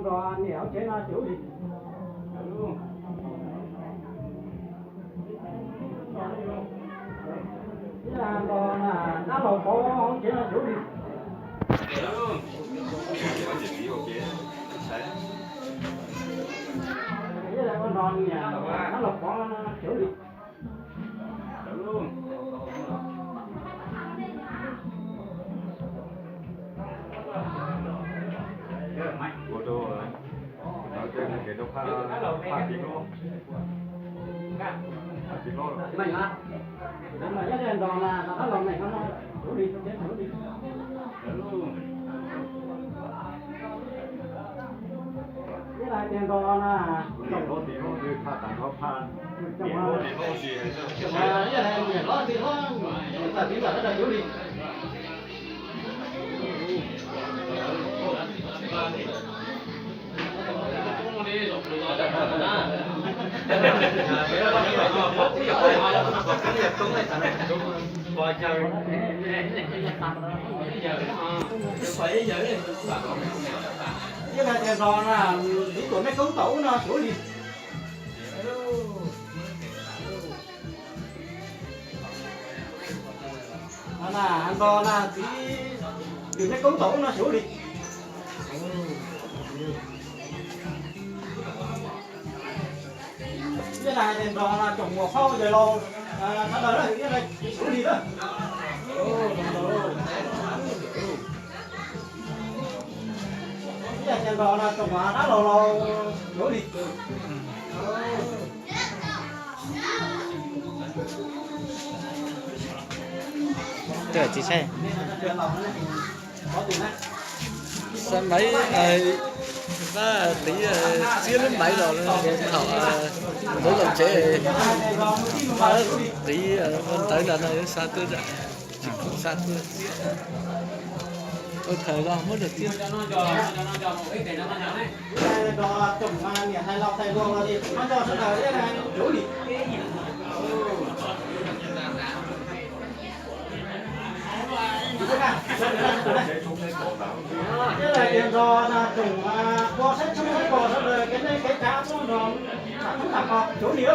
Nrog niam hauv tsev no ces ub li. Nrog dab laug Pov hauv tsev no ces ub li. Nrog niam dab laug Pov ces ub li. Ib leeg tias nrog na, txiv tuam mej koob tom ub no xyuv li. Na, nrog na txiv twm mej koob tom ub no xyuv li. Ib leeg tias nrog na tsoom muam phauj yawg laus sawv daws na, ib leeg xyuv li na. Ib leeg tias nrog na tsoom dab laug laus xyuv li. Xav maiv, tab tiv txiab lub maiv los thaum ntawd los tsev, tiv ua ntawv ntawd no xav tuaj, tsis khoom xav tuaj. Ua khaws los muab dam txiab. Ib leeg tias nrog na tsoom pua saib tshoob saib kos sawv daws kev neej kev tsav tuaj nrog tham tshoob tham kos xyuv li.